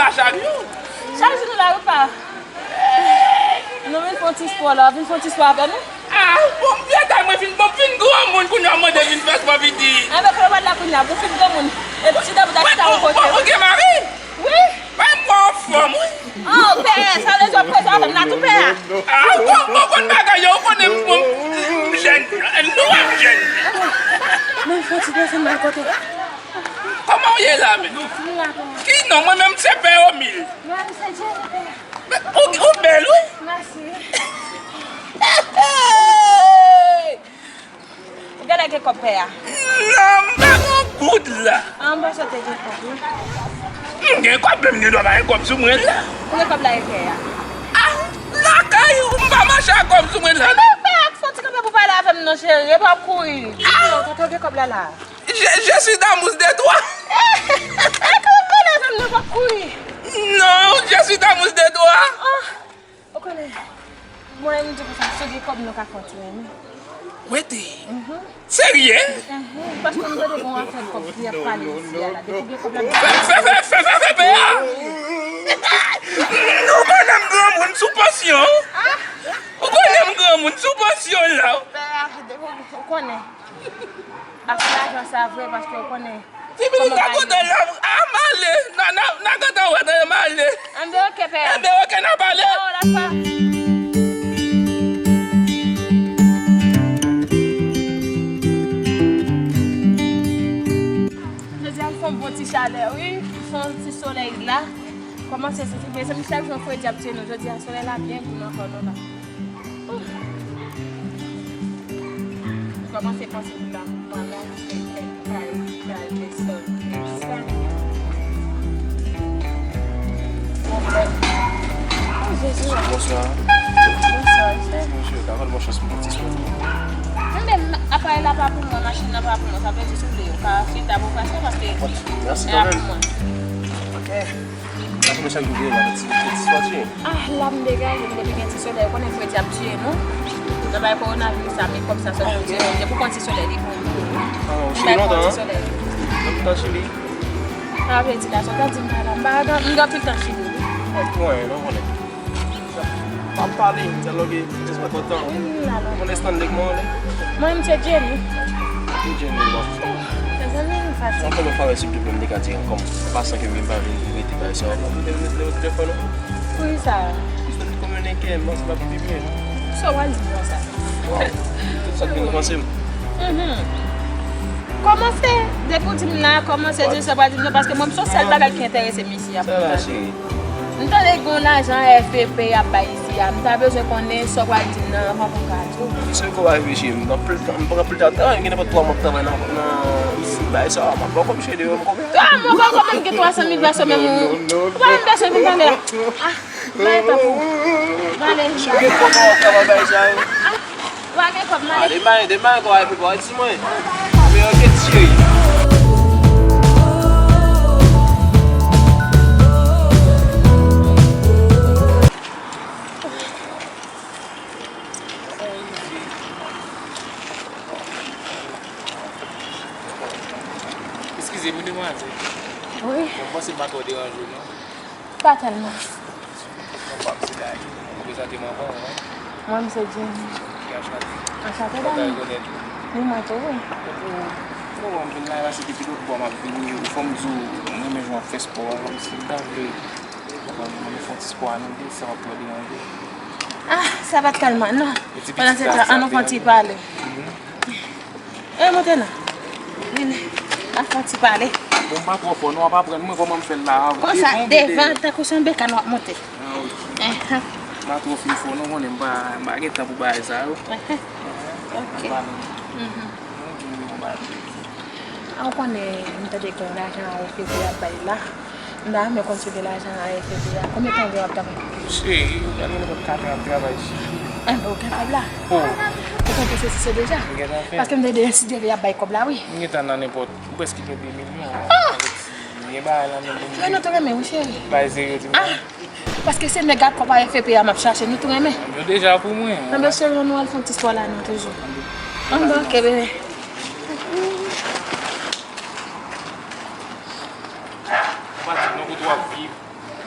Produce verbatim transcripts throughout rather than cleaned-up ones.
la chak jou. Chak jou nou la, wi, pa. Nou vin fè yon ti spò la, vin fè yon ti spò avè nou. Ah, bon, m fè tan mwen fin, bon, fin granmoun, kounye a mande vin fè spò, piti. Enben, fè w la kounye a, bon, fin granmoun. E ti dam ta chita yon kote. Ou gen mari? Wi. Mwen, mwen anfòm, wi. Oh, pè, sa vle di w ap koze avè m la tou, pè a? Ah, bon, bon, bon, bagay yo, ou konnen m, m, m jèn, nou ap jèn. Mwen fè yon ti desann nan kote. Kòman w ye la menm? M la, pè. Ki non? Mwen menm se pè o mil. Mwen se Jenny, pè. Men, ou, ou bèl, wi. Mèsi. Ou genlè gen kòb, pè a? Non, m pa gen goud la. An, m panse w te gen kòb, wi. M gen kòb, men m gen dwa pa gen kòb sou mwen la. Ou gen kòb la, e pè a? Ah, lakay ou, m pa mache ak kòb sou mwen la, non. Pè a, fè yon ti kanpe pou pale avè m non, cheri, epi w ap kouri. Di non, tande w gen kòb la la. Je, je suis d'amour de toi. E kòman w konnen avè m non, w ap kouri? Non, je suis d'amour de toi. Oh, ou konnen, mwen, m di konsa, si w gen kòb, nou ka fè yon ti renmen. Wete. Mhm. Serye? Mhm. Paske m tande gen yon afè kòb ki ap pale isi a la. Depi gen kòb la, fè, fè, fè, fè, fè, fè, pè a. Ou konnen m granmoun sou pansyon. Ah. Ou konnen m granmoun sou pansyon la. Pè a, ou konnen. Ak lajan sa vre, paske w konnen. Ti pitit ka kontan la, a m ale. N a, n a, n a gentan wè, tande, m ale. Enben, oke, pè a. Enben, oke, n ap pale. Oh, la pa. Jodi a, m fè yon bon ti chalè, wi. M fè yon ti solèy la. Kòmanse santi byen. Se pou chak jou fredi ap tiye nou. Jodi a, solèy la byen gou nan kò nou la. Ou kòmanse panse pou la pou mwen la, se kèk kay, kay, desann, desann. Oh, Jezi. Bonswa. Bonswa, chè. Mesye, ta ban m yon chans pou yon ti swen. Mwen menm, aparèy la pa pou mwen, machin nan pa pou mwen. Sa vle di, si w vle, ou ka chita pou pase, paske li pa pou mwen. Mèsi kanmenm. Ok. Sa tonbe chak jou vre la, ti, ti, ti swa tiye. Ah, la m degaje m depi gen ti solèy. Ou konnen fredi ap tiye nou. Nan bay kowonaviris sa, men kòb sa sòti yon ti solèy. Depi w pran ti solèy, li bon. Ah, ou Chili lontan, an? Depi w pran ti solèy. Depi w tan Chili. Sa vle di la, sa w ta di m pa la. M pa gen, m gen anpil tan Chili, wi. Mwen, non, konnen. M ap pale, m tèlman gen espwa kontan. Wi, m la, la. Mwen Stanley, kòman w rele? Mwen, m se Jenny. Ki Jenny, bon? Mezanmi, m fatige. Sa fè m fè silvouplè, m te ka di ankò. An pasan ke m vin pa vin rete bay sa. Ou te rete telefòn ou? Wi, sa. Konbyen de kè, m panse l ap pi byen. Sa w al di konsa? Waw. Tout sa k vin panse m. Mhm. Kòmanse, depi w di m la, kòmanse di sa w pral di m non, paske mwen, m se yon sèl bagay ki enterese m isi a. Sa la, cheri. M tande gen yon lajan R F P y ap bay isi a. M ta bezwen konnen sa w pral di m nan anvan pou m ka di w. Se kò w reflechi. M pran pil tan, m pran pil tan travay, m gen nenpòt twa mwa m travay nan, nan isi, bay sa, m ap ba w kòb cheri, m konbyen? Twa mwa, ba w kòb, m gen twa san mil pa sou men m. Ou pa menm bezwen vin pale la. Ah, bay tan pou ou. Pale. Cheri, kòman w ap travay bay sa yo? Ah. Ou pa gen kòb, m ale. Demare, demare kò a epi bò, di mwen. Meyè ke cheri. Eskize m, wi, demwazèl. Wi. Mwen panse m pa twò deranje w, non. Pa tèlman. Mwen pa m se Dani. Prezante m ankò, wi. Mwen, m se Jenny. Ok, anchante. Anchante, Dani. Kontan rekonèt ou. Ni mwen tou, wi. Bon, bon, m vin la, la, se depi lòt bò m ap vini, ou fò m di w, mwen renmen jan w ap fè spò a, kòmsi m ta vle, mwen fè yon ti spò a, nou de, sa w ap twò deranje. Ah, sa pa t tèlman, non. Pandan se tan, ann nou fè yon ti pale. Mhm. E, monte non. Vini. N ap fè yon ti pale. Bon, m pa twò fò, non, w ap aprann mwen kòman m fè l la. Konsa, devan, tankou se yon bekàn w ap monte. Ah, wi. Enhen. M pa twò fin fò, non, konnen m pa, m pa gen tan pou bagay sa yo. Enhen. Ok. M pa menm. Mhm. Non, m pa menm. A, ou konnen, m tande gen yon lajan R F P y ap bay la. M ta renmen konn si w gen lajan R F P a. Konbyen tan w gen w ap travay? Cheri, ou gentan gen nenpòt kat an ap travay, cheri. Enben, ou gen kòb la? Oh. Ou konn pase sise deja? M gentan fè. Paske m tande si Dye vle y ap bay kòb la, wi. M gentan nan nenpòt, m prèske gen de milyon. Ah! M gen bagay la menm pou m di. Men nou tou renmen, wi, cheri. Bay zero, di mwen. Ah! Paske se nèg ak kòb a R F P a m ap chache, nou tou renmen. Yo deja pou mwen. Enben, cheri, nou al fè yon ti spò la, non, toujou. Enben, ok, bebe. Ou pa di non kote w ap viv.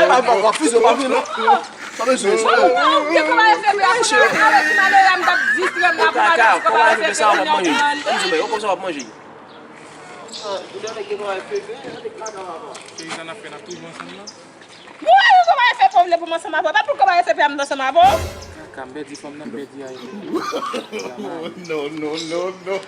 Ay, pa, pa, pa, fize, pa vin, non. Sa bezwen, sa. Ou gen kòman F P P a fè avèk malere a, m t ap distrè m la pou m al di kòman F P P pou mwen. Ou kòman sa w ap manje? Peyizan ap fè n ap toujou ansanm nan. Mwen, ou kòman F P P vle pou m ansanm avè w? Pa pou kòman F P P a m ansanm avè w. Kaka, m pèdi fanm nan, m pèdi a. No, no, no, no.